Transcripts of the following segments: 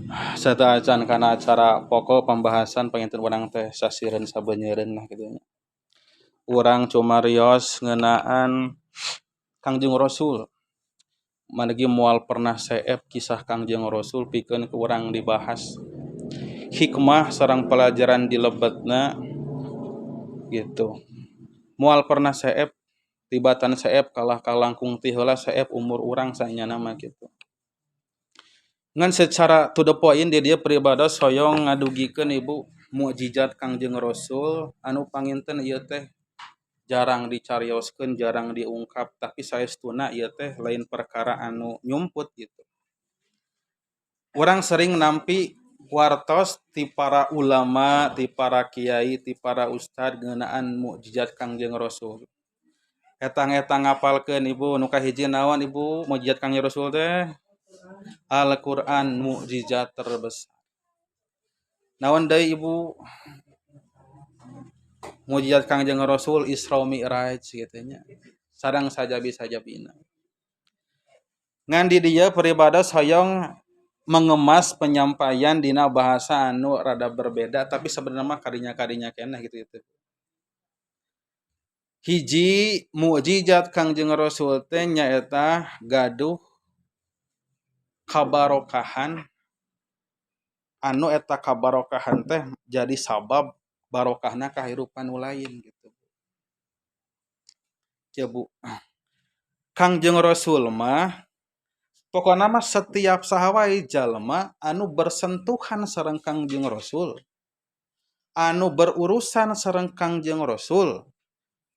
Sateuacan kana acara pokok pembahasan, panginten urang teh sasireun sabenyeureun lah kitu nya. Urang cumarios ngeunaan Kangjeng Rasul. Margi moal pernah seep kisah Kangjeng Rasul pikeun ku urang dibahas. Hikmah sareng pelajaran di lebetna gitu. Moal pernah seep, tibatan seep kalah kalangkung ti heula seep umur urang saenyana mah kitu. Ngan secara to the point di dieu pribados hoyong ngadugikeun, Ibu, mukjizat Kangjeng Rasul anu panginten ieu teh jarang dicarioskeun, jarang diungkap, tapi saestuna ieu teh lain perkara anu nyumput gitu. Urang sering nampi wartos ti para ulama, ti para kiai, ti para ustad ngeunaan mukjizat Kangjeng Rasul. Etang-etang ngapalkeun, Ibu, nu kahiji naon, Ibu, mukjizat Kangjeng Rasul teh? Al-Qur'an, mukjizat terbesar. Naon deui, Ibu? Mukjizat Kangjeng Rasul Isra Mi'raj kitu nya. Sareng sajabi-sajabina. Ngan di dieu pribados hoyong mengemas penyampaian dina bahasa anu rada berbeda, tapi sebenarnya mah kadinya-kadinya keneh gitu itu. Hiji mukjizat Kangjeng Rasul teh nyaeta gaduh kabarokahan anu eta kabarokahan teh jadi sabab barokahna kahirupan nu lain gitu. Ya, Bu. Kangjeng Rasul mah pokokna mah setiap saha wae jalma anu bersentuhan sareng Kangjeng Rasul, anu berurusan sareng Kangjeng Rasul,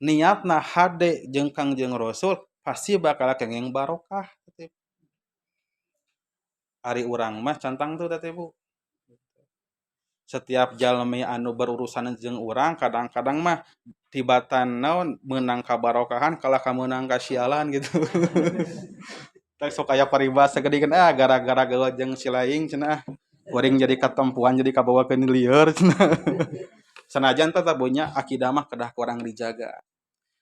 niatna hade jeung Kangjeng Rasul, pasti bakal kenging barokah. Ari urang mah can tangtu teh, Bu. Setiap jalmi anu berurusan jeung urang kadang-kadang mah tibatan naon meunang kabarokahan kalah ka meunang kasialan gitu. Teh sok aya paribasa geuningan, ah, gara-gara gaul jeung si laing cenah kuring jadi katempuhan, jadi kabawa ke lieur cenah. Sanajan tetep nya akidah mah kedah kurang dijaga.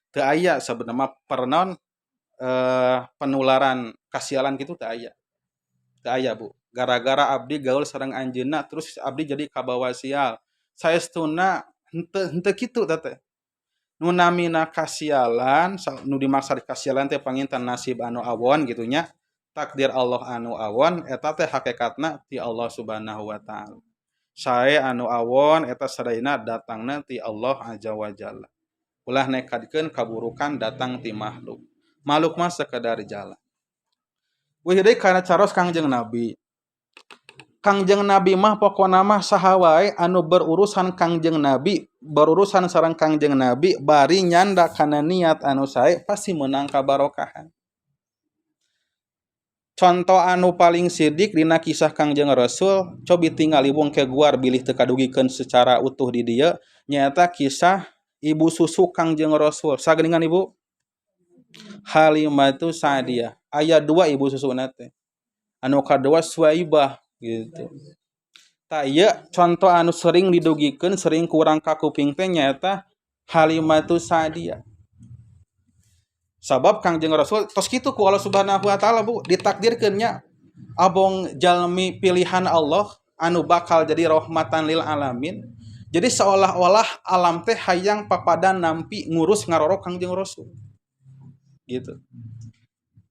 Teu aya sebenarnya mah pernon penularan kasialan gitu, teu aya. Teu aya, Bu. Gara-gara abdi gaul sareng anjeunna terus abdi jadi kabawa sial. Saestuna henteu, henteu kitu teh. Nu namina kasialan, nu dimaksud kasialan teh panginten nasib anu awon gitu nya. Takdir Allah anu awon eta teh hakikatna ti Allah Subhanahu wa Ta'ala. Sae anu awon eta sadayana datangna ti Allah Azza wa Jalla. Ulah nekadkeun kaburukan datang ti makhluk. Makhluk mah sekedar jalan. Wih deui kana caros Kangjeng Nabi. Kangjeng Nabi mah pokona mah saha wae anu berurusan Kangjeng Nabi, berurusan sareng Kangjeng Nabi bari nyanda kana niat anu sae, pasti meunang kabarokahan. Contoh anu paling sidik dina kisah Kangjeng Rasul, cobi tinggal ibu ke guar bilih teu kadugikeun secara utuh di dieu, nyaeta kisah ibu susu Kangjeng Rasul. Sageningan, Ibu? Halimatu Sa'diyah. Aya dua ibu susuna teh. Anu kadua Suwaibah gitu. Tah, ieu contoh anu sering didugikeun, sering kurang kakuping teh nyaeta Halimatu Sa'diyah. Sabab Kangjeng Rasul tos kitu ku Allah Subhanahu wa Taala, Bu, ditakdirkeun nya abong jalmi pilihan Allah anu bakal jadi rahmatan lil alamin. Jadi seolah-olah alam teh hayang papadan nampi ngurus ngarorok Kangjeng Rasul. Gitu.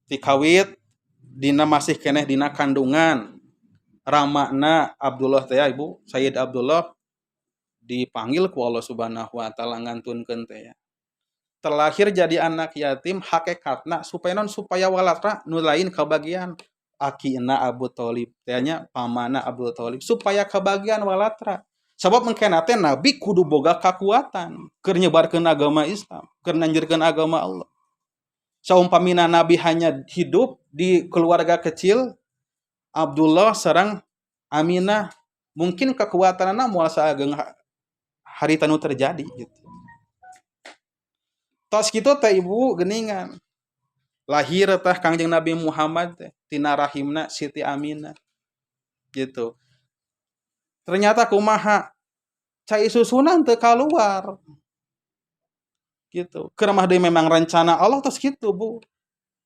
Tikawit dina masih keneh dina kandungan ramana Abdullah teh ya, Ibu, Sayyid Abdullah dipanggil ku Allah Subhanahu wa Taala ngantunkeun teh ya. Terlahir jadi anak yatim hakikatna supaya non supaya walatra nu lain kebagian akina Abu Thalib teh nya, pamana Abu Thalib, supaya kebagian walatra. Sabab mengkena teh Nabi kudu boga kekuatan keur nyebarkeun agama Islam, keur nanjurkeun agama Allah. Saumpamina Nabi hanya hidup di keluarga kecil Abdullah sareng Aminah, mungkin kekuatanna moal saageng harita nu terjadi gitu. Tos kitu teh, Ibu, geningan. Lahir teh Kangjeng Nabi Muhammad teh tina rahimna Siti Aminah. Gitu. Ternyata kumaha, cai susuna teu kaluar. Gitu. Keur mah deui memang rencana Allah tos kitu, Bu.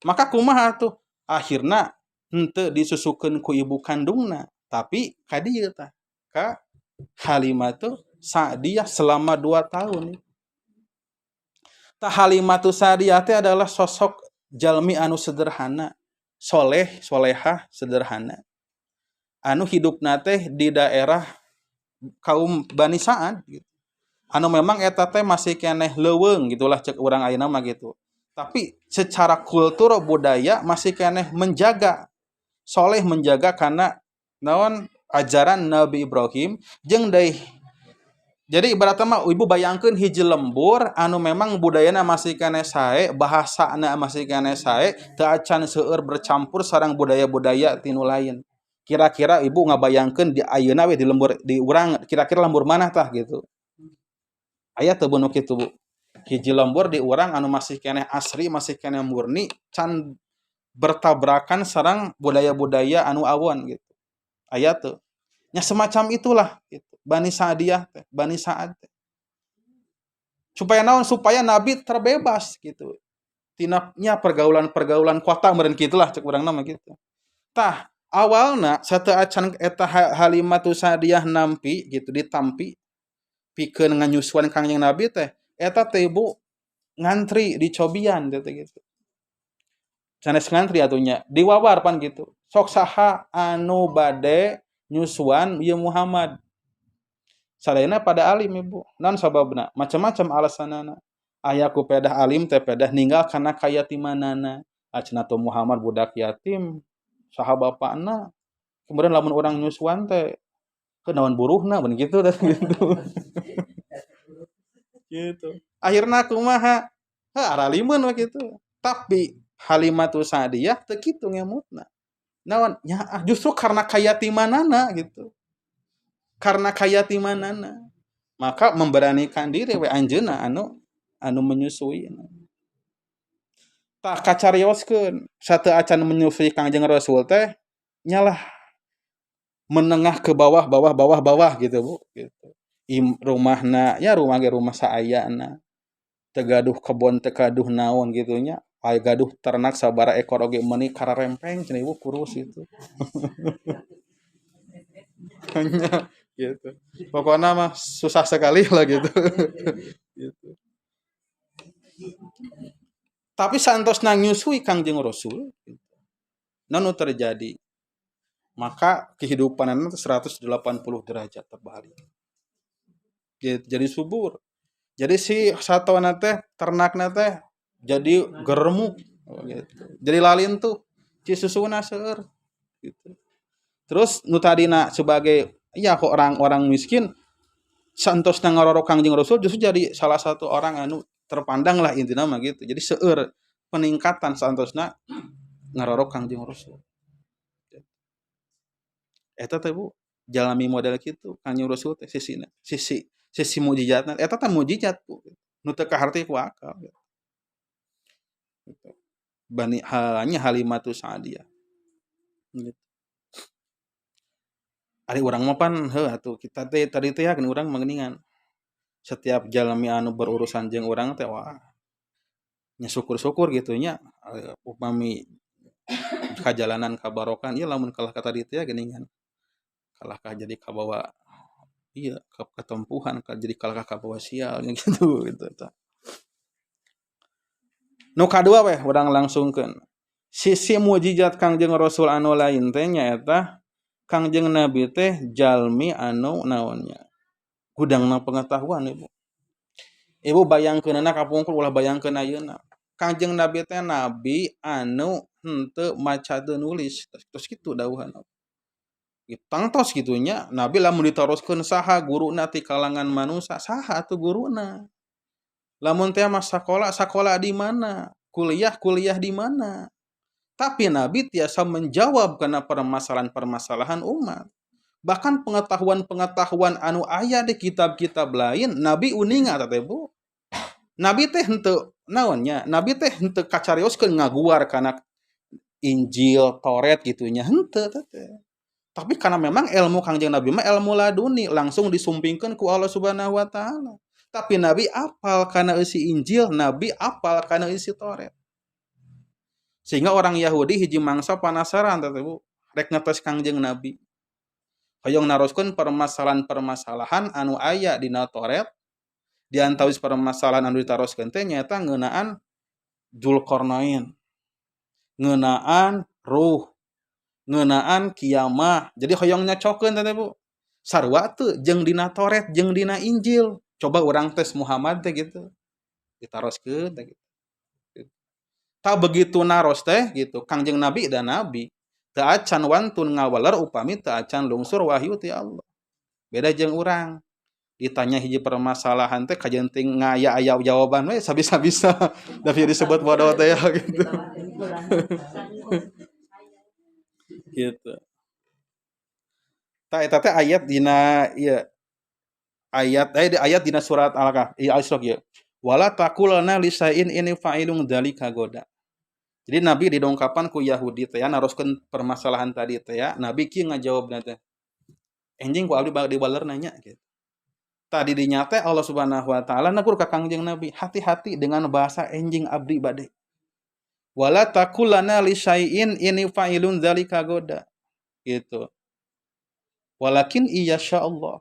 Maka kumaha tuh? Akhirna henteu disusukeun ku ibu kandungna, Tapi ka dieu tah ka Halimatu Sa'diyah selama 2 tahun. Tah Halimatu Sa'diyah teh adalah sosok jalmi anu sederhana, soleh, solehah, sederhana. Anu hidupna teh di daerah kaum Bani Sa'ad gitu. Anu memang eta teh masih keneh leuweung gitulah cek urang ayeuna mah gitu. Tapi secara kultur budaya masih keneh menjaga soleh, menjaga karena naon ajaran Nabi Ibrahim jeung deui. Jadi ibaratnya mah ibu bayangkeun hiji lembur anu memang budayana masih keneh sae, bahasana masih keneh sae, teu acan seueur bercampur sareng budaya-budaya tinu lain. Kira-kira ibu ngabayangkeun di ayeuna we di lembur di urang kira-kira lembur mana tah gitu. Aya teu nu kitu, Bu? Hiji lembur di urang anu masih keneh asri, masih keneh murni, can bertabrakan sareng budaya-budaya anu awon gitu. Aya teu? Nya semacam itulah gitu. Bani Sa'diyah teh, Bani Sa'ad teh. Supaya naon? Supaya Nabi terbebas gitu. Tina nya pergaulan-pergaulan kota meureun kitulah cek urang mah gitu. Tah, awalna sateuacan eta Halimatu Sa'diyah nampi gitu, ditampi pikeun nganyusuan Kangjeng Nabi teh, eta teh ibu ngantri di cobian teh gitu. Sanes ngantri atuh nya, diwawar pan gitu. Sok saha anu bade nyusuan ieu Muhammad. Sadayana pada alim ibu. Naon sababna? Macam-macam alasanana. Aya ku pedah alim teh pedah ninggal kana kayatimanana. Cenah tuh Muhammad budak yatim, saha bapakna. Kemudian lamun urang nyusuan teh naon buruhna mun gitu teh gitu. Gitu. Akhirna kumaha? Heuh aralimeun we kitu. Tapi Halimatu Sa'diyah teu kitu ngemutna. Naon? Nya justru karena kayatimanana gitu. Karena kayatimanana maka memberanikan diri we anjeunna anu anu menyusui. Tah kacarioskeun sateuacan menyusui Kangjeng Rasul teh nyalah menengah ke bawah bawah bawah bawah gitu, Bu, gitu. Rumahna ya rumah ge rumah saayana. Teu gaduh kebon, teu gaduh naon gitu nya. Aya gaduh ternak sabaraha ekor oge meuni kararempeng cenah ibu kurus gitu. Nya gitu. Pokoknya mah susah sekali lah gitu. Gitu. Tapi saantosna nyusui Kangjeng Rasul gitu. Naon nu terjadi? Maka kehidupanna 180 derajat terbalik. Gitu, jadi subur. Jadi si satona teh ternakna teh jadi geremuk gitu. Jadi lalin tuh ci susuna seueur gitu. Terus nu tadina sebagai ya kok orang-orang miskin saantosna ngarorok Kangjeng Rasul justru jadi salah satu orang anu terpandang lah intina mah gitu. Jadi seueur peningkatan saantosna ngarorok Kangjeng Rasul. Eta teh Bu, jalmi model kitu Kangjeng Rasul teh sisina, sisi sisi mujizatna eta teh mujizat, Bu. Nu teu kaharti ku akal gitu. Gitu. Bani halanya Halimatu Sa'diyah. Gitu. Ari urang mah pan heuh atuh kita teh tadi teh ya urang mah geuningan. Setiap jalmi anu berurusan jeung urang teh wah nya syukur-syukur gitu nya, upami kajalanan kabarokan ieu lamun kalah ka tadi teh geuningan. Kalah ka jadi kabawa ieu ketempuhan jadi kalah kabawa sial gitu gitu tah. Nu kadua weh urang langsungkeun. Sisi mujizat Kangjeng Rasul anu lain teh nyaeta Kangjeng Nabi teh jalmi anu naonnya gudangna pengetahuan, Ibu. Ibu bayangkeunana kapungkur ulah bayangkeun ayeuna. Kangjeng Nabi teh nabi anu henteu maca teu nulis, terus kitu dawuhna. Tangtos kitu nya, Nabi lamun ditaroskeun saha guruna ti kalangan manusia, saha atuh guruna? Lamun teh mah sakola, sakola di mana? Kuliah, kuliah di mana? Tapi Nabi tiasa menjawab karena permasalahan-permasalahan umat. Bahkan pengetahuan-pengetahuan anu aya di kitab-kitab lain, Nabi uninga teh, Bu. Nabi teh henteu naonnya? Nabi teh henteu kacarioskeun ngaguar kana Injil, Taurat gitu nya, henteu teh. Tapi karena memang ilmu Kangjeng Nabi mah ilmu laduni, langsung disumpingkeun ku Allah Subhanahu wa taala. Tapi Nabi apal kana isi Injil, Nabi apal kana isi Taurat. Sehingga orang Yahudi hiji mangsa penasaran teh, Bu, rek ngetes Kangjeng Nabi. Hoyong naroskeun permasalahan-permasalahan anu aya dina Taurat. Di antawis permasalahan anu ditaroskeun teh nyaeta ngeunaan Zulkarnain, ngeunaan ruh, ngeunaan kiamah. Jadi hoyong nyocokeun teh Bu. Sarua teu jeung dina Taurat jeung dina Injil. Coba urang tes Muhammad teh gitu. Ditaroskeun teh gitu. Tak begitu naros teh gitu, Kangjeng Nabi dan Nabi teu acan wantun ngawaler upami teu acan lungsur wahyu ti Allah. Beda jeung urang. Ditanya hiji permasalahan teh kajenting ngaya aya jawaban we sabisa-bisa. Tapi disebut bodoh teh ya gitu. Gitu. Tah eta teh ayat dina ieu ayat di ayat dina surat Al-Kahf, ieu Al-Isra ieu. Wala taqulana lisa'in ini fa'ilun dzalika goda. Jadi Nabi didongkapan ku Yahudi teh ya, naroskeun permasalahan tadi teh ya, Nabi kieu ngajawabna teh. Enjing ku abdi dibaler nanya gitu. Tadi dinyata Allah Subhanahu wa taala nagur ka Kangjeng Nabi, hati-hati dengan bahasa enjing abdi bade. Wala taqulana lisyai'in ini fa'ilun dzalika goda. Gitu. Walakin iyasya Allah.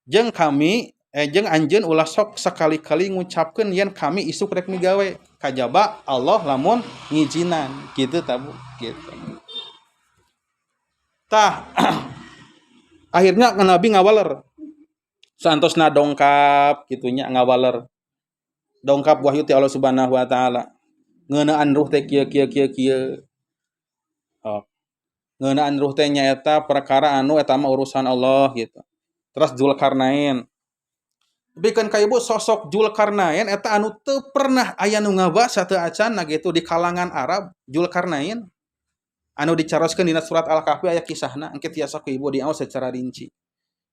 Jeung kami jeung anjeun ulah sok sekali-kali ngucapkeun yen kami isuk rek migawe kajaba Allah lamun ngijinan gitu ta Bu gitu. Tah akhirnya Nabi ngawaler. Saantosna dongkap gitunya ngawaler. Dongkap wahyu ti Allah Subhanahu wa taala. Ngeunaan ruh teh kieu kieu kieu kieu. Oh. Ngeunaan ruh teh nyaeta perkara anu eta mah urusan Allah gitu. Terus Zulkarnain. Bikeun ka ibu sosok Zulkarnain eta anu teu pernah aya nu ngabasa teu acan gitu di kalangan Arab Zulkarnain anu dicaroskeun dina surat Al-Kahfi aya kisahna engke tiasa ku ibu diaos secara rinci.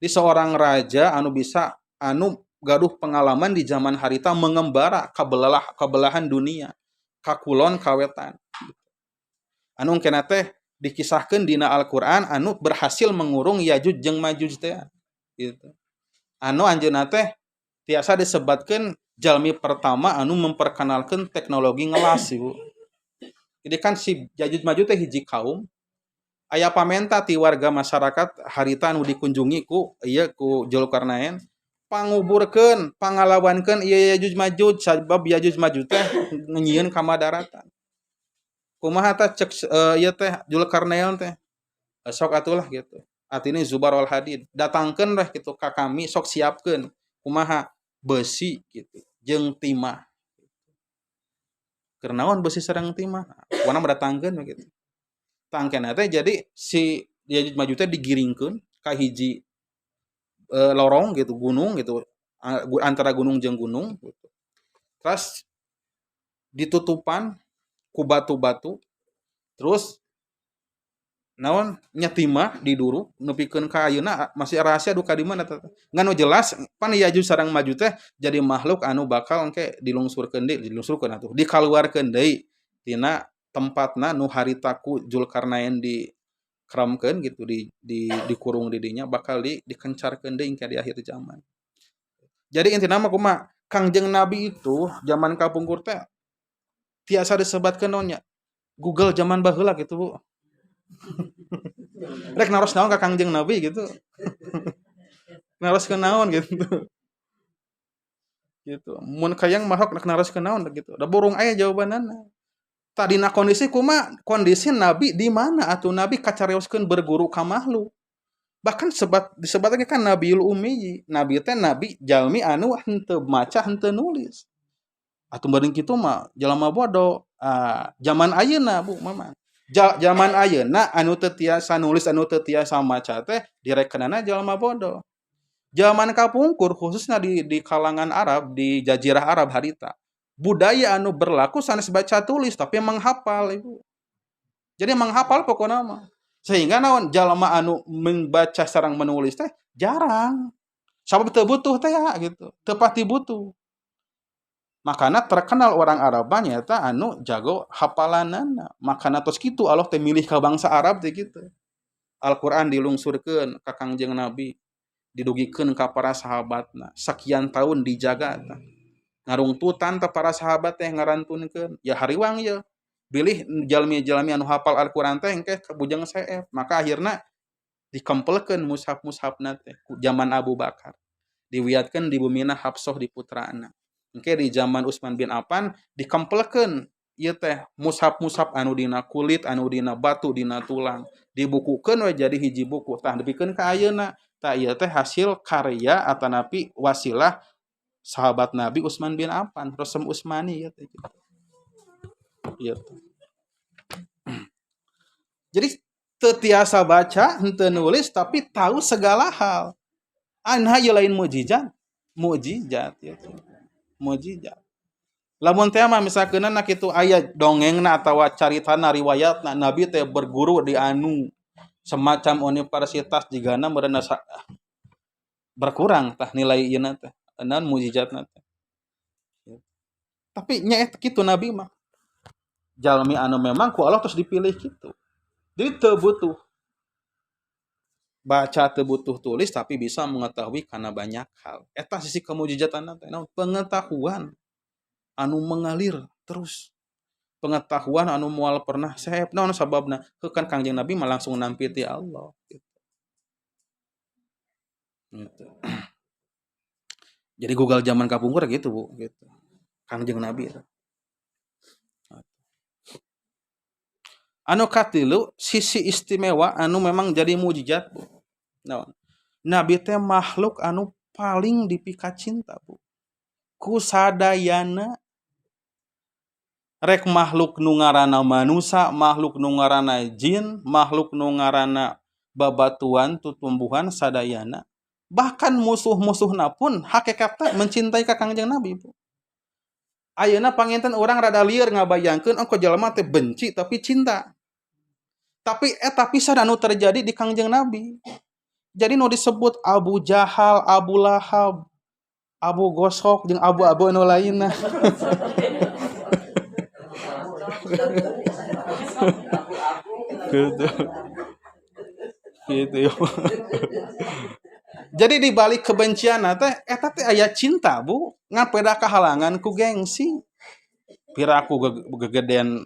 Di seorang raja anu bisa anu gaduh pengalaman di zaman harita mengembara ka belahan dunia, ka kulon ka wetan. Anu engkena teh dikisahkeun dina Al-Qur'an anu berhasil mengurung Yajuj jeung Majuj teh gitu. Anu anjeunna teh tiasa disebatkeun jalmi pertama anu memperkenalkan teknologi ngelas Ibu. Jadi kan si Yajuj Majuj teh hiji kaum aya pamenta ti warga masyarakat harita anu dikunjungi ku ieu ku Zulkarnain panguburkeun pangalawankeun ieu Yajuj Majuj sabab Yajuj Majuj teh nyieun kamadaratan. Kumaha tah cek ieu teh Zulkarnain teh sok atulah gitu. Artinya Zubar wal Hadid datangkeun weh gitu ka kami sok siapkeun kumaha besi gitu jeung timah. Keur naon besi sareng timah? Pokona mendatangkeun we gitu. Tangkena teh jadi si Yajuj Majuj teh digiringkeun ka hiji lorong gitu, gunung gitu, antara gunung jeung gunung gitu. Terus ditutupan ku batu-batu, terus naon nya timah diduruk nepikeun ka ayeuna masih rahasia duka di mana teh. Ngan nu jelas pan Yajuj sareng Majuj teh jadi makhluk anu bakal engke dilungsurkeun deui, dilungsurkeun atuh, dikaluarkeun deui tina tempatna nu harita ku Zulkarnain dikeramkeun gitu, dikurung di dinya bakal dikencarkeun deui engke di akhir zaman. Jadi intina mah kumaha? Kangjeng Nabi itu zaman kapungkur teh tiasa disebatkeun naon nya? Google zaman baheula gitu, Bu. Rek naros naon ka Kangjeng Nabi gitu. Naroskeun naon gitu. Gitu. Mun kayang mah rek naroskeun naon gitu. Da burung aya jawabanana. Tadina kondisi kuma kondisi Nabi di mana atuh Nabi kacarioskeun berguru ka makhluk. Bahkan disebatnya kan Nabiul Ummi. Nabi teh nabi jalmi anu henteu maca henteu nulis. Atuh beureun kitu mah jalma bodoh. Ah, zaman ayeuna Bu Mama. Zaman ayeuna anu teu tiasa nulis anu teu tiasa maca teh direkenana jalma bodoh. Zaman kapungkur khususnya di kalangan Arab di Jazirah Arab harita budaya anu berlaku sanes baca tulis tapi menghafal Ibu. Jadi menghafal pokokna mah. Sehingga naon jalma anu membaca sareng menulis teh jarang. Sabab teu butuh teh ya gitu. Teu pati butuh. Makana terkenal orang Arab nyaeta anu jago hafalanana. Makana tos kitu Allah teh milih ka bangsa Arab teh gitu. Al-Qur'an dilungsurkeun ka Kangjeng Nabi, didugikeun ka para sahabatna. Sekian tahun dijaga tah. Ngarungtutan teh para sahabat teh ngarantunkeun. Ya hariwang ye. Bilih jalmi-jalmi anu hafal Al-Qur'an teh engke ka bujang seep. Maka akhirna Dikempelkeun mushaf-mushafna teh zaman Abu Bakar. Diwiatkeun di bumina Hafsah di putrana. Engke di zaman Utsman bin Affan dikempelkeun ieu teh mushaf-mushaf anu dina kulit, anu dina batu, dina tulang. Dibukukeun we jadi hiji buku. Tah dipikeun ka ayeuna. Tah ieu teh hasil karya atanapi wasilah sahabat Nabi Utsman bin Affan, Resem Utsmani ieu teh gitu. Ieu teh. Jadi teu tiasa baca, henteu nulis tapi tahu segala hal. Anha ieu lain mukjizat, mukjizat ieu teh. Mukjizat. Lamun teh mah misalkeun na kitu aya dongengna atawa caritana riwayatna Nabi teh berguru di anu semacam universitas jigana meureun berkurang tah nilai ieu teh, naon mukjizatna teh. Tapi nya eta kitu Nabi mah. Jalmi anu memang ku Allah terus dipilih kitu. Jadi teu butuh baca, teu butuh tulis, tapi bisa mengetahui karena banyak hal. Eta sisi kemujizatan teh, naon? Pengetahuan anu mengalir terus. Pengetahuan anu moal pernah seep. Naon sababna? Heuh kan Kangjeng Nabi mah langsung nampi ti Allah gitu. Gitu. Jadi Google zaman kapungkur gitu, Bu, gitu. Kangjeng Nabi eta. Anu katilu sisi istimewa anu memang jadi mukjizat, Bu. Naon? Nabi teh makhluk anu paling dipika cinta, Bu. Ku sadayana rek makhluk nu ngaranna manusa, makhluk nu ngaranna jin, makhluk nu ngaranna babatuan, tutumbuhan sadayana. Bahkan musuh-musuhna pun hakikatna mencintai ka Kangjeng Nabi, Bu. Ayeuna panginten urang rada lieur ngabayangkeun ongko jelema teh benci tapi cinta. Tapi eta pisan anu terjadi di Kangjeng Nabi. Jadi nu disebut Abu Jahal, Abu Lahab, Abu Gosok jeung abu-abu anu lainna. Gitu. Gitu. Jadi di balik kebencian teh eta teh aya cinta, Bu. Ngan peda kahalangan ku gengsi. Piraku gegedean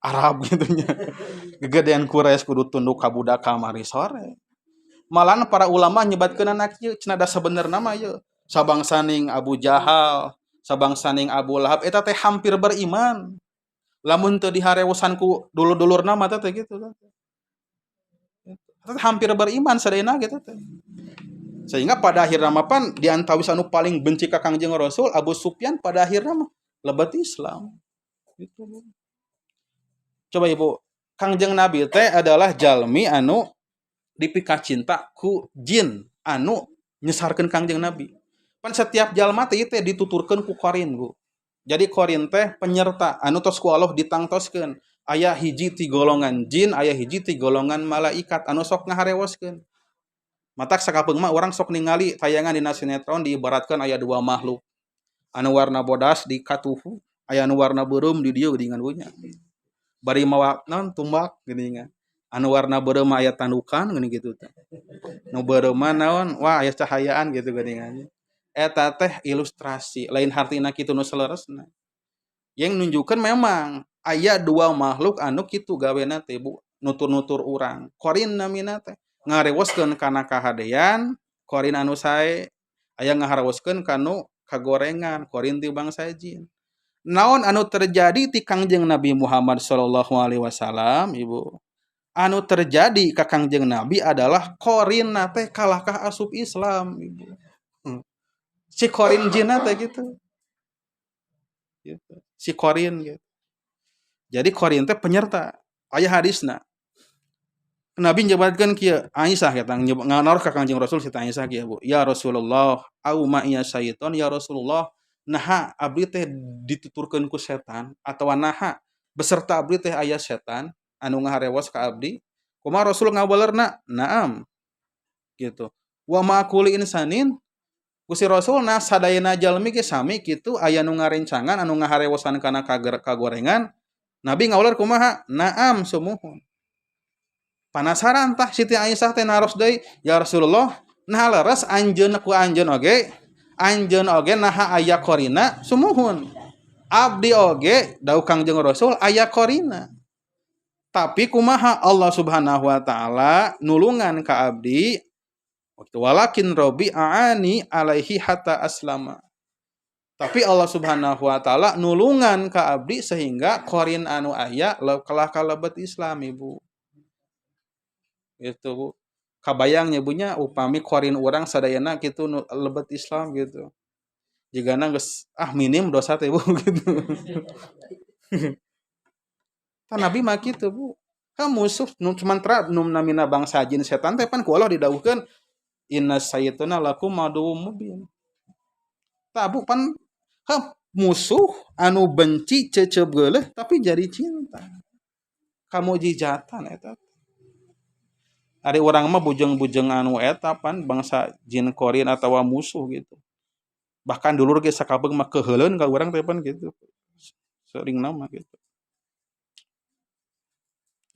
Arab gitu nya. Gegedean Quraisy kudu tunduk ka budak kamari sore. Malahan para ulama nyebatkeun anak ieu cenah da sabenerna mah ieu sabangsaning Abu Jahal, sabangsaning Abu Lahab eta teh hampir beriman. Lamun teu diharewosan ku dulur-dulurna mah teh gitu. Eta hampir beriman sadayana gitu teh. Sehingga pada akhirna mah pan di antawis anu paling benci ka Kangjeng Rasul Abu Sufyan pada akhirna mah lebet Islam. Gitu. Coba Ibu, Kangjeng Nabi teh adalah jalmi anu dipika cinta ku jin anu nyesarkeun Kangjeng Nabi. Pan setiap jalma teh ieu teh dituturkeun ku korin, Bu. Jadi korin teh penyerta anu tos ku Allah ditangtoskeun. Aya hiji ti golongan jin, aya hiji ti golongan malaikat anu sok ngaharewoskeun. Matak sakapeung mah urang sok ningali tayangan dina sinetron diibaratkeun aya dua makhluk. Anu warna bodas di katuhu, aya anu warna beureum di dieu geuningan we nya. Bari mawa naon tumbak geuningan. Anu warna beureum mah aya tandukan geuning kitu teh. Nu beureum mah naon wah aya cahayaan gitu geuningan. Eta teh ilustrasi, lain hartina kitu nu saleresna. Yang nunjukkeun memang aya dua makhluk anu kitu gawena teh, Bu, nutur-nutur urang. Korin namina teh ngarewoskeun kana kahadean, korin anu sae, aya ngaharewoskeun kanu kagorengan, korin ti bangsa jin. Naon anu terjadi ti Kangjeng Nabi Muhammad sallallahu alaihi wasallam, Ibu? Anu terjadi ka Kangjeng Nabi adalah korin teh kalahkah asup Islam, Ibu. Si korin jinna teh gitu. Gitu. Si korin gitu. Jadi korin teh penyerta. Aya hadisna. Nabi nyebatkeun kieu, Aisyah eta nganoreh ka Kangjeng Rasul si Aisyah kieu, Bu. Ya Rasulullah, au ma'iya syaiton ya Rasulullah, naha abdi teh dituturkeun ku setan atawa naha beserta abdi teh aya setan anu ngaharewos ka abdi? Kumaha Rasul ngawalerna? Naam. Gitu. Wa ma kulli insanin Gusti Rasul nah sadayana jalmi ge sami kitu aya nu ngarencangan anu ngaharewosan kana kagorengan. Nabi ngawaler kumaha? Naam sumuhun. Panasaran tah Siti Aisyah teh naros deui, ya Rasulullah, nah leres anjeun ku anjeun oge, anjeun oge naha aya korina sumuhun. Abdi oge dawuh Kangjeng Rasul aya korina. Tapi kumaha Allah Subhanahu wa taala nulungan ka abdi walakin robbi aani alaihi hatta aslama. Tapi Allah Subhanahu wa taala nulungan ka abdi sehingga qorin anu aya kalah kalebet Islam ibu. Gitu Bu. Kabayang nya Bu nya upami qorin urang sadayana kitu lebet Islam gitu. Jigana geus minim dosa teh Bu gitu. Tah Nabi mah kitu Bu. Ka musuh nu sementara nu namina bangsa jin setan teh pan ku Allah didawuhkeun inna syaitona lakum aduwwum mubin. Tah Bu pan musuh anu benci cecep geuleuh tapi jadi cinta. Kamujizatan eta. Ari urang mah bujeng-bujeng anu eta pan bangsa jin korin atawa musuh gitu. Bahkan dulur ge sakabeung mah keuheuleun ka urang teh pan gitu. Sering nama gitu.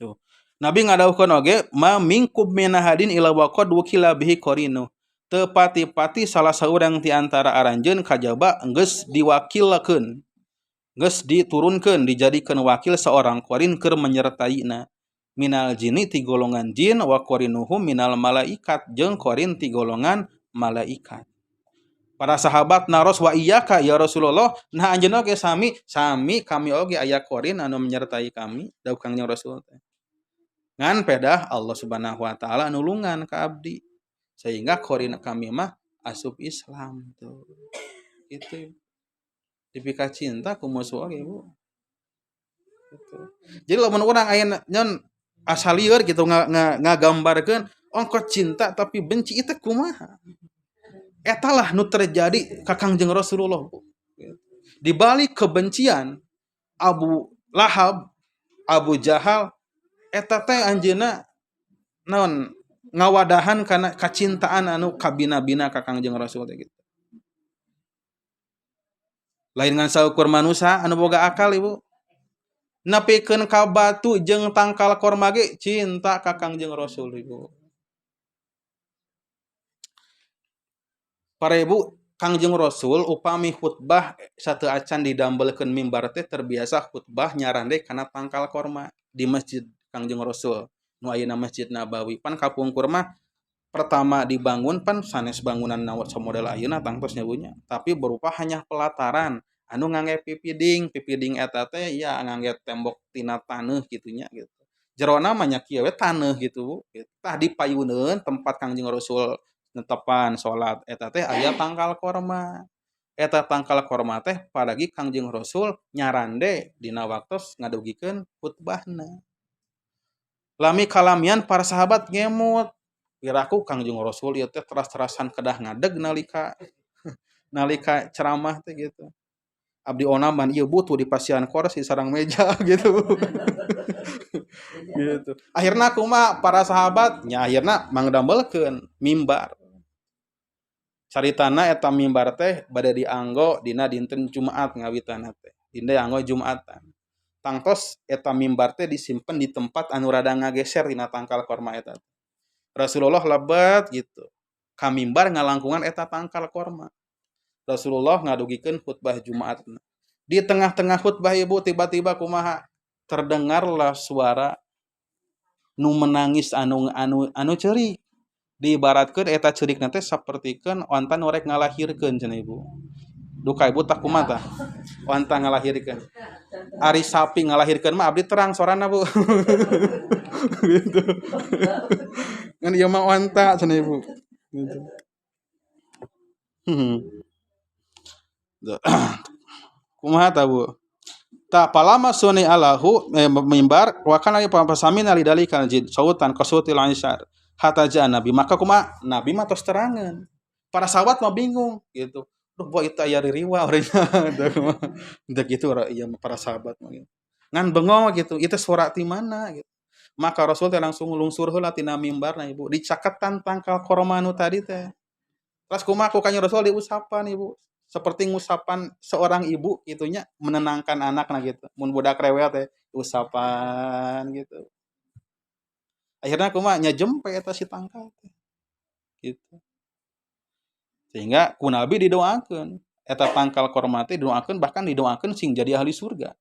Tuh. Nabi ngadawuhkeun oge ma minkum min ahadin illa waqad wukila bihi qarinu. Teu pati-pati salah saurang ti antara aranjeun kajaba geus diwakilkeun. Geus diturunkeun dijadikeun wakil seorang qarin keur menyertaina. Minal jini ti golongan jin wa qarinuhum minal malaikat jeung qarin ti golongan malaikat. Para sahabat naros wa iyyaka ya Rasulullah, nah anjeunna oge sami sami kami oge aya qarin anu menyertai kami dawuh Kangjeng Rasul teh. Ngan pedah Allah Subhanahu wa taala nulungan ka abdi sehingga qarin kami mah asup Islam tuh. Itu dipika cinta ku musuh oge Bu. Gitu. Jadi lamun urang aya nyon asal lieur gitu ngagambarkeun ongkot cinta tapi benci itu kumaha. Eta lah nu terjadi ka Kangjeng Rasulullah Bu. Di balik kebencian Abu Lahab, Abu Jahal eta teh anjeunna naon ngawadahan kana kacintaan anu kabina-bina ka Kangjeng Rasul teh gitu. Lain ngan saukur manusia anu boga akal Ibu. Nepikeun ka batu jeung tangkal korma ge cinta ka Kangjeng Rasul Ibu. Para ibu, Kangjeng Rasul upami khutbah sateu acan didambelkeun mimbar teh terbiasa khutbah nyarande kana tangkal korma di masjid Kangjeng Rasul nu ayeuna Masjid Nabawi. Pan kapungkur mah pertama dibangun pan sanes bangunan samodel ayeuna tangtos nya Bu nya, tapi berupa hanya pelataran anu ngangge pipiding, pipiding eta teh ya ngangge tembok tina taneuh kitu nya gitu. Jerona mah nya kieu we taneuh gitu Bu. Tah dipayuneun tempat Kangjeng Rasul netepan salat eta teh aya tangkal korma. Eta tangkal korma teh paragi Kangjeng Rasul nyarande dina waktos ngadugikeun khutbahna. Lami kalamian para sahabat ngemut. Piraku Kangjeng Rasul ieu teh teras-terasan kedah ngadeg nalika ceramah teh gitu. Abdi onaman ieu butuh di pasian kursi sarang meja gitu. Gitu. Akhirna kumaha para sahabat nya akhirna mangdambelkeun mimbar. Caritana eta mimbar teh bade dianggo dina dinten Jumat ngawitanna teh. Dina dianggo Jumatan. Tangtos eta mimbar teh disimpen di tempat anu rada ngageser dina tangkal korma eta. Rasulullah lebet gitu. Ka mimbar ngalangkungan eta tangkal korma. Rasulullah ngadugikeun khutbah Jumatna. Di tengah-tengah khutbah ibu tiba-tiba kumaha terdengarlah suara nu menangis anu ceurik. Diibaratkeun eta ceurikna teh sapertikeun onta nu rek ngalahirkeun cenah ibu. Duka ibu tah kumaha tah? Onta ngalahirkeun. Ari sapi ngalahirkeun mah abdi terang sorana Bu. Gitu. Ngan ieu mah onta cenah ibu. Gitu. Kumaha tah Bu? Ta palama suni alahu mimbar wa kana pasamin alidalika jid sautan kasutil ansar hatta jaa nabi. Maka kumaha nabi mah tos terangan. Para sahabat mah bingung gitu. Duh boy itu aya ririwa orangnya. Udah gitu iya para sahabat mah gitu. Ngan bengong gitu, itu suara ti mana gitu. Maka Rasul teh langsung lungsur heula tina mimbarna ibu, dicaketan tangkal korma nu tadi teh. Terus kumaha ku kanjeng Rasul diusapan ibu. Seperti ngusapan seorang ibu gitunya menenangkan anakna gitu. Mun budak rewel teh usapan gitu. Akhirnya kumaha nya jempe eta si tangkal teh. Gitu. Sehingga ku Nabi didoakeun eta tangkal korma teh didoakeun bahkan didoakeun sing jadi ahli surga.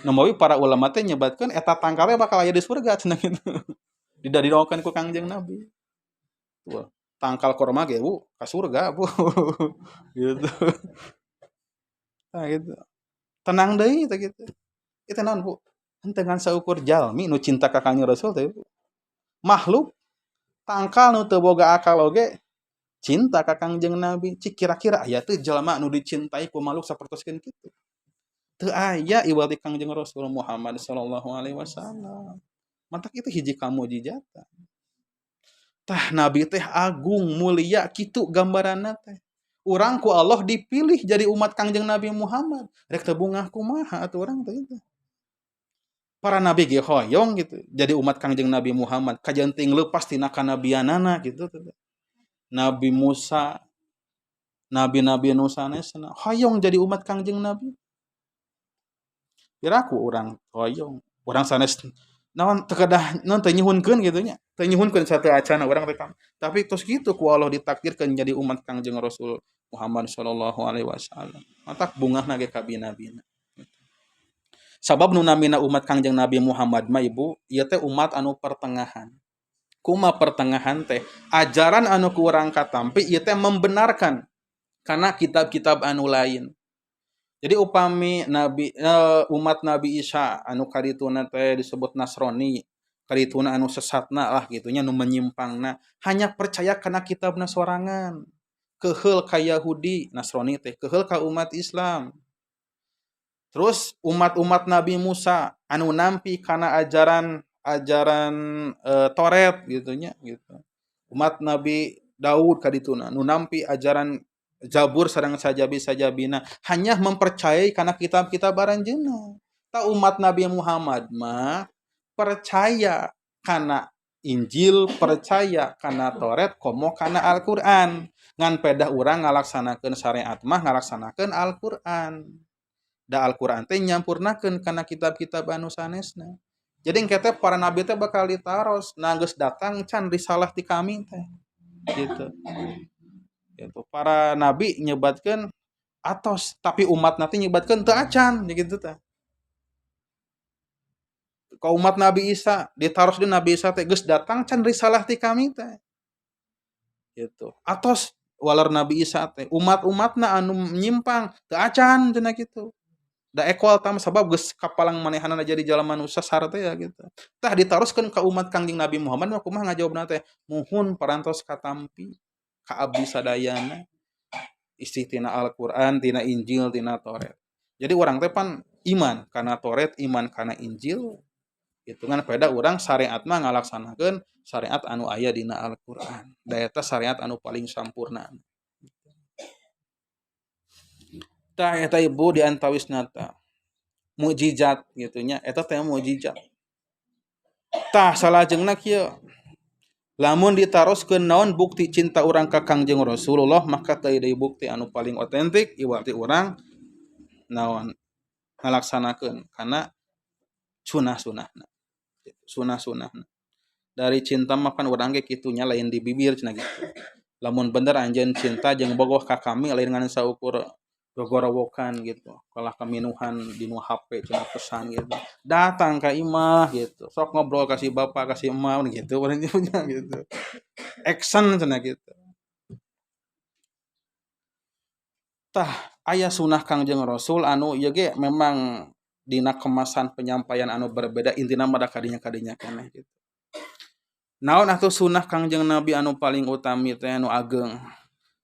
Numawi para ulama teh nyebatkeun eta tangkalnya bakal aya di surga cenah gitu. Didadinokeun ku Kangjeng Nabi. Tuh, tangkal korma ge Bu ka surga Bu. Gitu. Nah gitu. Tenang deui teh gitu. Itu naon Bu? Henteu ngan saukur jalmi nu cinta ka Kangjeng Rasul teh Bu. Makhluk tangkal nu teu boga akal oge cinta ka Kangjeng Nabi. Cik kira-kira aya teu jalma nu dicintai ku makhluk sapertoskeun kitu. Teu aya iwal ti Kangjeng Rasul Muhammad sallallahu alaihi wasallam. Mantak itu hiji kamujizatan. Tah Nabi teh agung mulia kitu gambaranna teh. Urang ku Allah dipilih jadi umat Kangjeng Nabi Muhammad. Rek teu bungah kumaha atuh urang teh itu. Para nabi ge hoyong gitu jadi umat Kangjeng Nabi Muhammad. Kajenting leupas tina kanabianana gitu. Nabi Musa, nabi-nabi nu sanesna hoyong jadi umat Kangjeng Nabi. Piraku urang hoyong, urang sanes naon teu kedah naon teu nyuhunkeun kitu nya. Teu nyuhunkeun sateu acana urang teh. Tapi tos kitu ku Allah ditakdirkeun jadi umat Kangjeng Rasul Muhammad sallallahu alaihi wasallam. Matak bungahna ge kabina-bina. Sabab nu namina umat Kangjeng Nabi Muhammad mah Ibu, ieu teh umat anu pertengahan. Kuma pertengahan teh ajaran anu ku urang katampi ieu teh membenarkan karena kitab-kitab anu lain. Jadi upami nabi umat Nabi Isa anu karituna teh disebut Nasrani, karituna anu sesatna lah gitunya nu menyimpangna, hanya percaya kana kitabna sorangan. Keheul ka Yahudi Nasrani teh, keheul ka umat Islam. Terus umat-umat Nabi Musa anu nampi kana ajaran Toret gitunya gitu. Umat Nabi Daud kadituna nu nampi ajaran Zabur sareng sajabi-sajabina hanya mempercayai karena kitab-kitab aranjeunna. Ta umat Nabi Muhammad mah percaya kana Injil, percaya kana Toret, komo kana Al-Qur'an. Ngan pedah urang ngalaksanakeun syariat mah ngalaksanakeun Al-Qur'an. Da Al-Qur'an teh nyampurnakeun kana kitab-kitab anu sanesna. Jadi engke teh para nabi teh bakal ditaros, nah geus datang can risalah ti kami teh. Gitu. Gitu. Para nabi nyebatkeun atos, tapi umat nanti nyebatkeun teu acan gitu teh. Ka umat Nabi Isa ditaros di Nabi Isa teh geus datang can risalah ti kami teh. Gitu. Atos walar Nabi Isa teh umat-umatna anu nyimpang teu acan cenah kitu. Da ekol tam sabab geus kapalang manehanana jadi jalma nu sasar teh ya gitu. Tah ditaroskeun ka umat Kangjeng Nabi Muhammad mah kumaha ngajawabna teh? Muhun parantos katampi ka abdi sadayana isi tina Al-Qur'an, tina Injil, tina Taurat. Jadi urang teh pan iman kana Taurat, iman kana Injil. Gitu kan pada urang syariat mah ngalaksanakeun syariat anu aya dina Al-Qur'an. Da eta syariat anu paling sampurna. Tah eta Ibu di antawisna ta mukjizat gitu nya, eta teh mukjizat. Tah salajengna kieu. Lamun ditaroskeun naon bukti cinta urang ka Kangjeng Rasulullah maka teu deui bukti anu paling otentik ieu ti urang naon ngalaksanakeun kana sunah-sunahna. Sunah-sunahna. Dari cinta mah pan urang ge kitu nya lain di bibir cenah gitu. Lamun bener anjeun cinta jeung bogoh ka kami lain ngan saukur gogorowokan gitu. Kalah kaminuhan di nu HP cenah pesan gitu. Datang ka imah gitu. Sok ngobrol ka si bapak ka si emak gitu urang gitu. Action cenah gitu. Tah aya sunah Kangjeng Rasul anu ieu ge memang dina kemasan penyampaian anu berbeda intina mah da kadinya-kadinya keneh gitu. Naon atuh sunah Kangjeng Nabi anu paling utami teh anu ageng.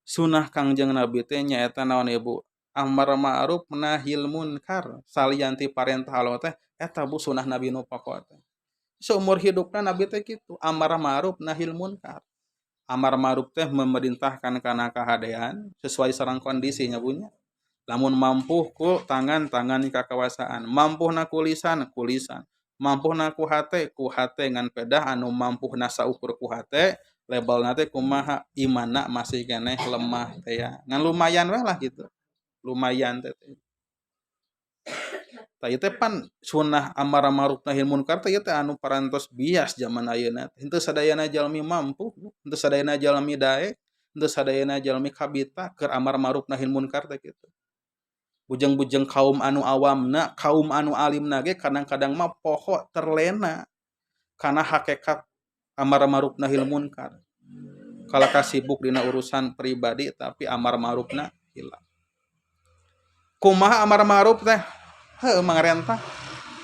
Sunah Kangjeng Nabi teh nyaeta naon Ibu? Amar ma'ruf nahil munkar. Salian ti parentah Allah teh eta Bu sunah Nabi nu pokok teh. Seumur hidupna Nabi teh kitu, amar ma'ruf nahil munkar. Amar ma'ruf teh memerintahkan kana kahadean sesuai sareng kondisinya punya. Lamun mampu ku tangan tangan kakawasaan, mampuhna ku lisan ku lisan, mampuhna ku hate ku hate ngan pedah anu mampuhna saukur ku hate labelna teh kumaha imanna masih keneh lemah teh ya. Ngan lumayan we lah gitu. Lumayan teh. Tah ieu teh pan sunah amar ma'ruf nahi munkar teh ieu teh anu parantos bias zaman ayeuna. Henteu sadayana jalmi mampu, henteu sadayana jalmi daek, henteu sadayana jalmi kabita keur amar ma'ruf nahi munkar teh kitu. Bujeng-bujeng kaum anu awamna, kaum anu alimna ge kadang-kadang mah poho terlena karena hakikat amar ma'ruf nahil munkar. Kalaka sibuk dina urusan pribadi tapi amar ma'rufna hilang. Kumaha amar ma'ruf teh? Heuh mangarentah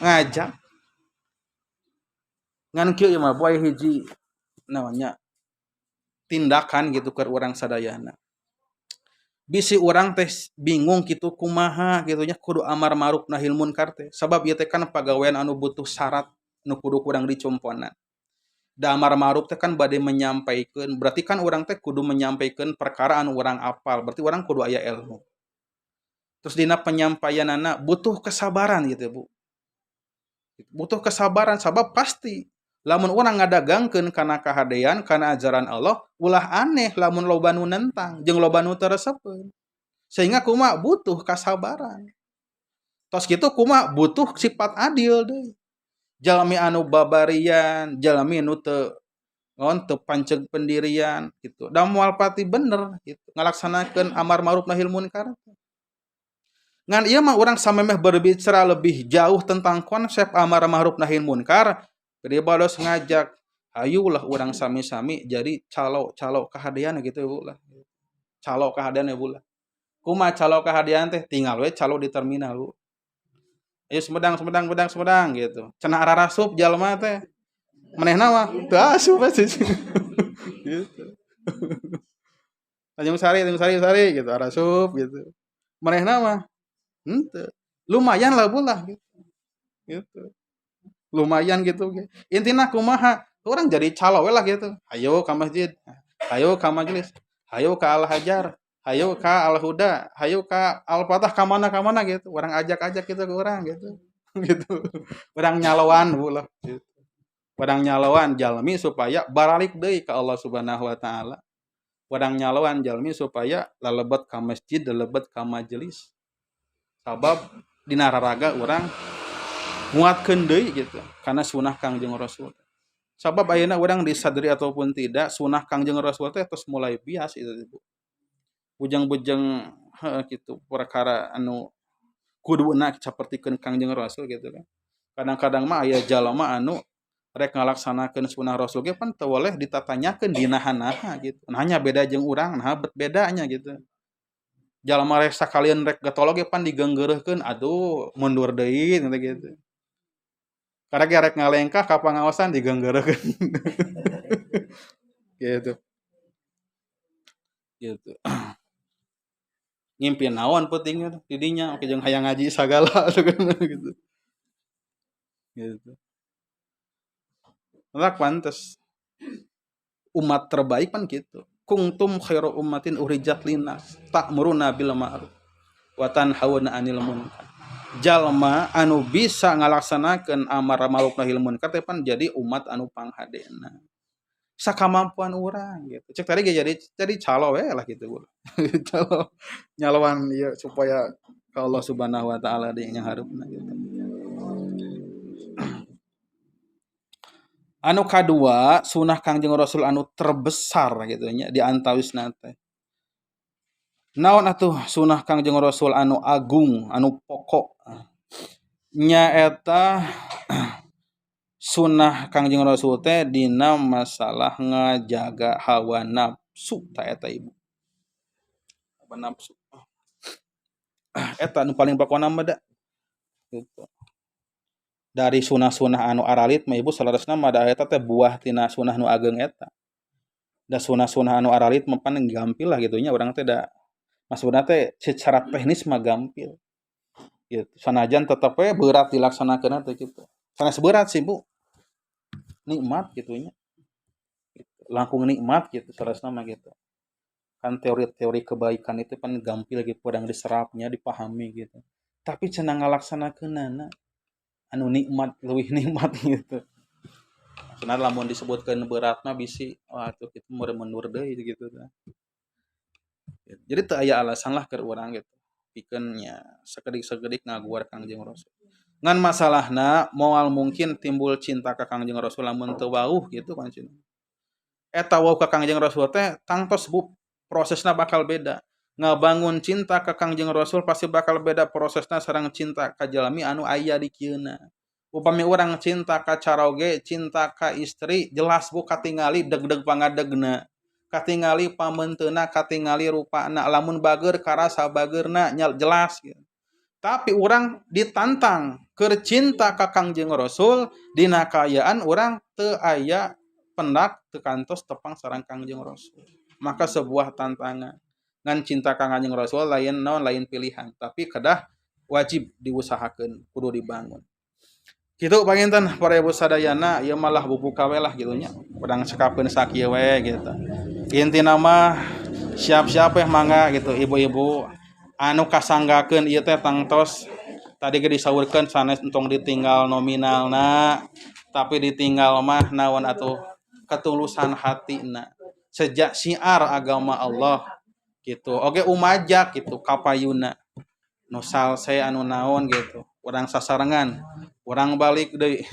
ngajak. Ngan kieu ieu mah boy hiji namanya tindakan gitu ke urang sadayana. Bisi urang teh bingung gitu kumaha gitu nya kudu amar ma'ruf nahil munkar teh. Sabab ieu teh kan pagawean anu butuh syarat nu kudu kurang dicumponan. Da amar ma'ruf teh kan bade menyampaikan, berarti kan urang teh kudu menyampaikan perkara anu urang apal, berarti urang kudu aya ilmu. Terus dina penyampaianana butuh kesabaran gitu Bu. Butuh kesabaran sabab pasti lamun urang ngadagangkeun kana kahadean kana ajaran Allah, ulah aneh lamun loba nu nentang jeung loba nu teu resepeun. Sehingga kumaha butuh kasabaran. Tos kitu kumaha butuh sifat adil deui. Jalmi anu babarian, jalmi nu teu naon teu panceg pendirian gitu. Da moal pati bener gitu ngalaksanakeun amar ma'ruf nahi munkar. Ngan ieu mah urang samemeh berbicara lebih jauh tentang konsep amar ma'ruf nahi munkar, gede bados ngajak, hayulah urang sami-sami jadi calo-calo kahadean gitu Bu lah. Calo kahadean ya Bu lah. Kumaha calo kahadean teh tinggal we calo di terminal Bu. Ayo Sumedang Sumedang Sumedang Sumedang gitu. Cenah ararasup jalma teh. Manehna mah teu asup sih. Gitu. Tanjung Sari Tanjung Sari Sari gitu arasup gitu. Manehna mah henteu. Lumayan lah Bu lah gitu. Gitu. Lumayan gitu. Intina kumaha? Urang jadi calo we lah gitu. Hayo ka masjid, hayo ka majelis, hayo ka Al Hajar, hayo ka Al Huda, hayo ka Al Fatah, ka mana ka mana gitu. Urang ajak-ajak gitu ke urang gitu. Gitu. Urang nyaloan Bu lah gitu. Urang nyaloan jalmi supaya baralik deui ka Allah Subhanahu wa taala. Urang nyaloan jalmi supaya lalebet ka masjid, lalebet ka majelis. Sabab dina raraga urang nguatkeun deui gitu karena sunah Kangjeng Rasul. Sabab ayeuna urang disadari ataupun tidak sunah Kangjeng Rasul teh tos mulai bias itu Bu. Bujang-bujang heuh gitu perkara anu kuduna sapertikeun Kangjeng Rasul gitu kan. Kadang-kadang mah aya jalma anu rek ngalaksanakeun sunah Rasul ge pan teu boleh ditatanyakeun dinaha-naha gitu. Nah nya beda jeung urang, nah bet bedanya gitu. Jalma rek sakalian rek getol ge pan digeunggeureuhkeun, aduh mundur deui gitu. Karena ge rek ngalengkah ka pangaosan digeunggeureuhkeun. Gitu. Gitu. Ngimpi naon peutingna di dinya oke jeung hayang ngaji sagala gitu. Gitu. Matak pantes. Umat terbaik pan gitu. Kuntum khairu ummatin ukhrijat linnas ta'muruna bil ma'ruf wa tanhauna 'anil munkar. Jalma anu bisa ngalaksanakeun amar ma'ruf nahi munkar teh pan jadi umat anu panghadena. Sakamampuan urang gitu. Cek tadi ge jadi calo we lah gitu Bu. Calo nyaloan ieu supaya ka Allah Subhanahu wa taala deui nya hareupna gitu. Anu kadua sunah Kangjeng Rasul anu terbesar gitu nya di antawisna teh. Naon atuh sunah Kangjeng Rasul anu agung, anu pokok? Nyaeta sunah Kangjeng Rasul teh dina masalah ngajaga hawa nafsu ta eta Ibu. Hawa nafsu. Eta anu paling pokona mah da. Gitu. Dari sunah-sunah anu aralit mah Ibu saleresna mah da eta teh buah tina sunah nu ageng eta. Da sunah-sunah anu aralit mah pan gampil lah gitu nya urang teh da maksudna teh secara teknis mah gampil. Gitu. Sanajan tetep we berat dilaksanakeunna teh kitu. Sanes berat sih Bu. Nikmat gitu nya. Gitu. Langkung nikmat gitu saleresna mah gitu. Kan teori-teori kebaikan itu pan gampil gitu kurang diserapnya dipahami gitu. Tapi cenah ngalaksanakeunana anu nikmat leuwih nikmat gitu. Cenah lamun disebutkeun berat mah bisi wah atuh kitu mundur deui gitu tah. Jadi teu aya alasan lah keur urang gitu. Pikeun nya sakedik-sakedik ngaguar Kangjeng Rasul. Ngan masalahna moal mungkin timbul cinta ka Kangjeng Rasul lamun teu wauh gitu kan cenah. Eta wauh ka Kangjeng Rasul teh tangtos Bu prosesna bakal beda. Ngabangun cinta ka Kangjeng Rasul pasti bakal beda prosesna sareng cinta ka jalmi anu aya di kieuna. Upami urang cinta ka caroge, cinta ka istri, jelas Bu katingali deg-deg pangadegna. Katingali pamenteuna, katingali rupana, lamun bager karasa bagerna jelas gitu. Tapi urang ditantang keur cinta ka Kangjeng Rasul dina kaayaan urang teu aya pendak teu kantos tepang sareng Kangjeng Rasul. Maka sebuah tantangan. Ngan cinta ka Kangjeng Rasul lain naon, lain pilihan, tapi kedah wajib diusahakeun, kudu dibangun. Kitu panginten para ibu sadayana, ieu malah bubuka we lah kitu nya. Urang cekapkeun sakieu we gitu. Intina mah siap-siap ya mangga gitu ibu-ibu anu kasanggakeun ieu teh tangtos tadi ge disaurkeun sanes entong ditinggal nominalna, tapi ditinggal mah naon atuh ketulusan hatina. Sejak syiar agama Allah gitu. Oge umajak gitu kapayuna. Nu salse anu naon gitu. Urang sasarengan, urang balik deui,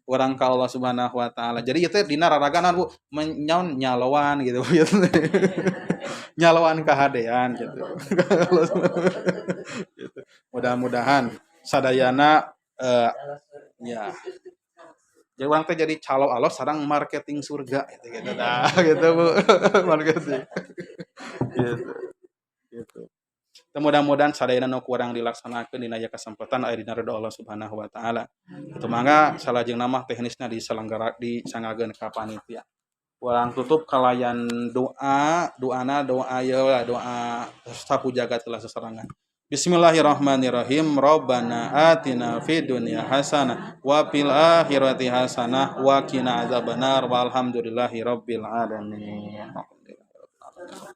urang ka Allah Subhanahu wa taala. Jadi ieu teh dina raraganan Bu, menyaon nyaloan gitu. Nyaloan kahadean gitu. Gitu. Mudah-mudahan sadayana ya. Jadi urang teh jadi calo Allah sareng marketing surga gitu, gitu nah, gitu Bu. Marketing. Gitu. Gitu. Mudah-mudahan sadayana nu kurang dilaksanakeun dina ieu kesempatan aya dina ridho Allah Subhanahu wa taala. Itu mangga salajengna mah teknisna diselenggara disanggakeun ka panitia. Urang tutup kalayan doa, doana doa ieu lah doa sapu jagat heula sasarengan. Bismillahirrahmanirrahim. Rabbana atina fid dunya hasanah wa fil akhirati hasanah wa qina azabannar walhamdulillahi rabbil alamin. Alhamdulillah.